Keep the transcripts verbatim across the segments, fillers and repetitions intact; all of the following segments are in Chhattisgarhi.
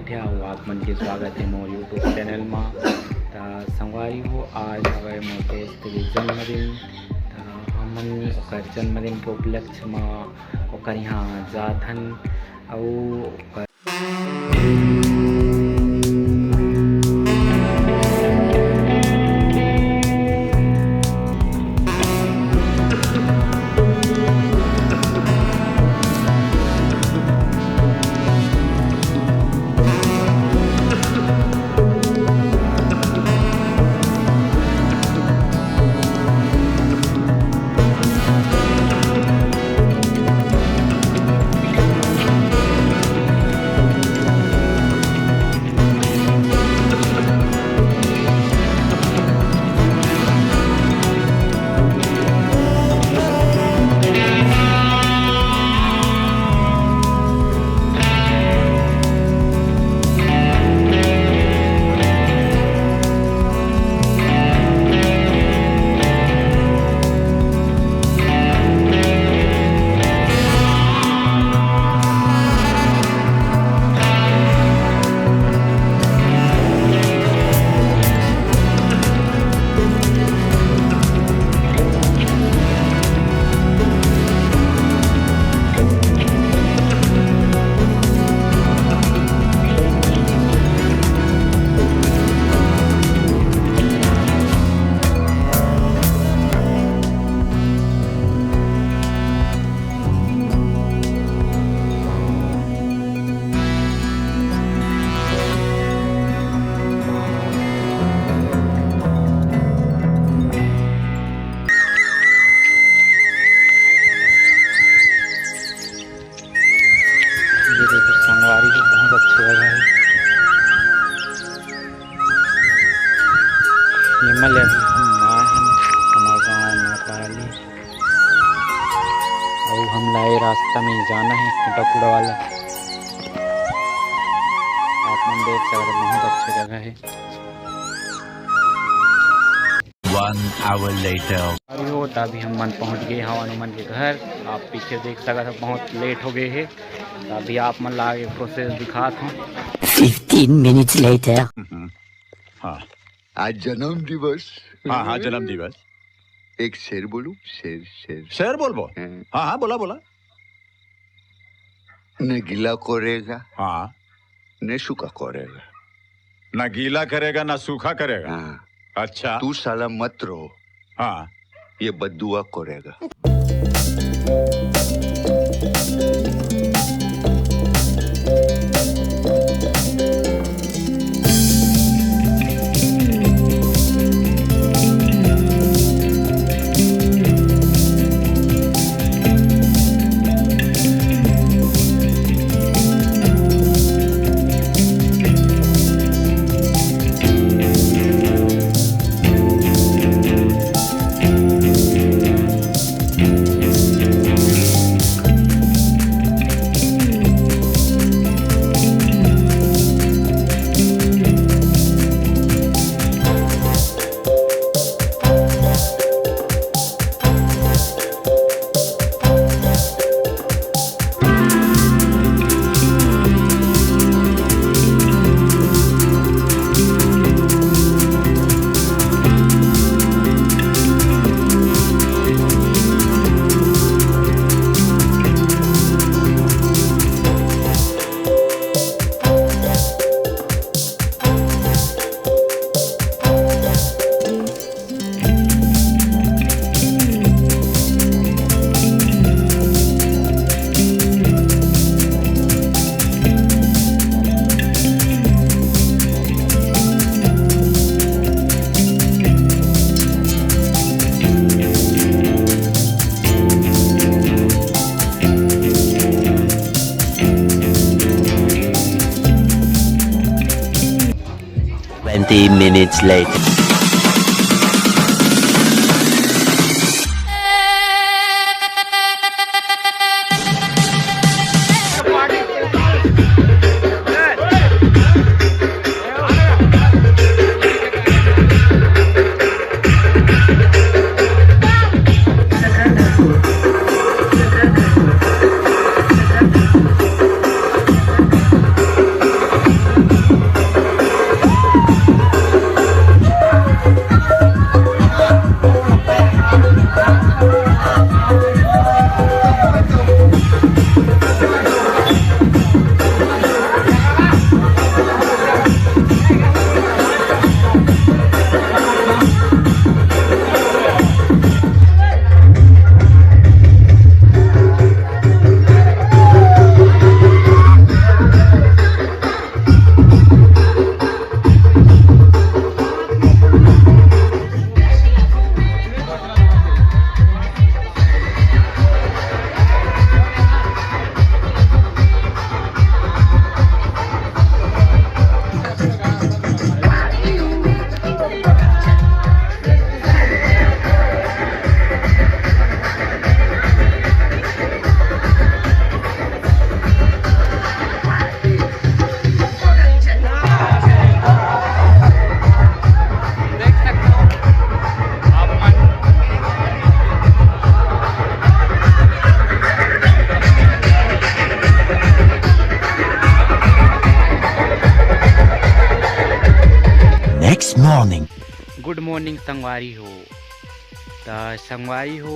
अउ आप मन के स्वागत हे मोर YouTube चैनल मा। त संगवारी हो, आज हवय मोर दोस्त के जन्मदिन। त हमन ओकर जन्मदिन के उपलक्ष्य मा ओकर यहाँ जात हन अउ ओकर ये देखो संगवारी हो, बहुत अच्छा जगह है। ये मल अभी हम आए हैं हमारे गाँव नापाली, और हम लाए रास्ता में जाना है कुड़ा कुड़ा वाला। आप मन देख सकते हो, बहुत अच्छा जगह है। One hour later. अरे हो, त अभी हम मन पहुँच गए हवन उमन के घर। आप पीछे देख सकत हो, बहुत लेट हो गए है। त अभी आप मन ला आगे प्रोसेस दिखात हूँ। Fifteen minutes later. हाँ। आज जन्म दिवस। हाँ, हाँ, जन्म दिवस। एक शेर बोलूं? शेर, शेर। शेर बोलबो? हाँ। हाँ, हाँ, बोला, बोला। न गीला करेगा, हाँ। न सूखा करेगा। ना गीला करेगा, ना सूखा करेगा। हाँ। अच्छा। तू साला मत रो। हाँ। ये बद्दुआ करेगा। Twenty minutes later. Morning. Good morning संगवारी हो। त संगवारी हो,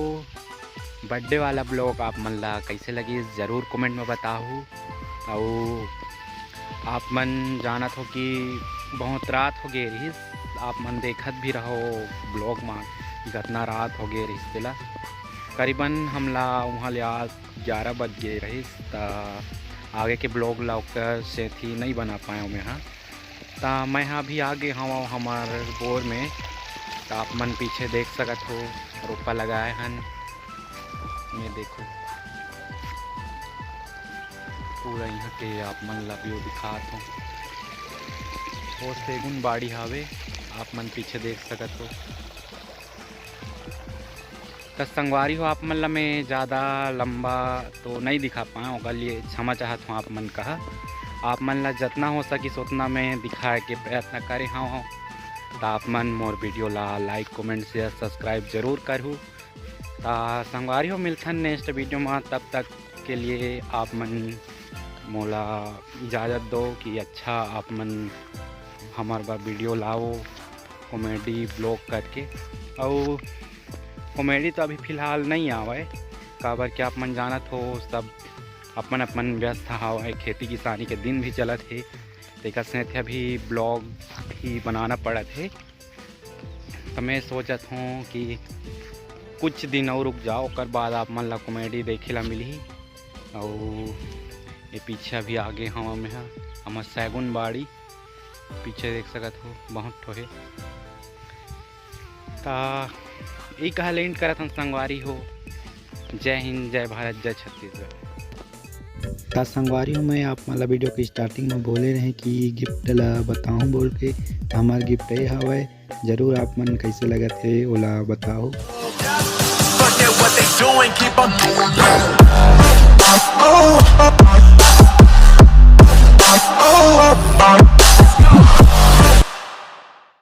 बर्थडे वाला ब्लॉग आप मन ला कैसे लगिस, जरूर कमेंट में बताहू। अउ आप मन जानत हो कि बहुत रात हो गे रहिस, आप मन देखत भी रहो ब्लॉग में, कतना रात हो गे रहिस तेला। करीबन हमला उहाँ ले आज ग्यारह बज गे रहिस, त आगे के ब्लॉग ला ओकर सेती नइ बना पाएंव मैं हा। त मैं हा अभी आ गे हवं हमर बोर में, त आप मन पीछे देख सकत हो, रोपा लगाए हन। ये देखो, पूरा यहाँ के आप मन ला व्यू दिखात हो। वो सेगुन बाड़ी हावे, आप मन पीछे देख सकत हो। त संगवारी हो, आप मन ला मैं ज़्यादा लंबा तो नहीं दिखा पाया, ओकर लिए क्षमा चाहत हूँ आप मन कहा। आप मन ला जितना हो सकिस उतना मैं दिखाए के प्रयत्न करे हवं। त आप मन मोर वीडियो ला लाइक, कमेंट, शेयर, सब्सक्राइब जरूर करहू। त संगवारी हो, मिलथन नेक्स्ट वीडियो में, तब तक के लिए आप मन मोला इजाज़त दो कि अच्छा आप मन हमार बर वीडियो लाओ कॉमेडी ब्लॉग करके। अउ कॉमेडी तो अभी फिलहाल नहीं आवे, काबर कि आप मन जानत हो सब अपन अपन व्यस्त हवय, खेती किसानी के दिन भी चलत हे, तेकर सेती अभी ब्लॉग ही बनाना पड़त हे। तो मैं सोचत हूँ कि कुछ दिन और रुक जाओ, ओकर बाद आप मन ला कॉमेडी देखे ला मिलही। अउ ये पीछे अभी आगे हवा में हा, हमर सैगुन बाड़ी पीछे देख सकत हो, बहुत ठो हे। ता ई कहा ले एंड करत हन संगवारी हो। जय हिंद, जय भारत, जय छत्तीसगढ़। ता संगवारी हो, मैं आप मन ला वीडियो के स्टार्टिंग में बोले रहे कि गिफ्ट ला बताऊं बोल के, हमार गिफ्ट ये हवय। जरूर आप मन कैसे लगत हे ओला बताओ। Forget what they doing, keep on moving. Oh, oh, oh, oh, oh, oh.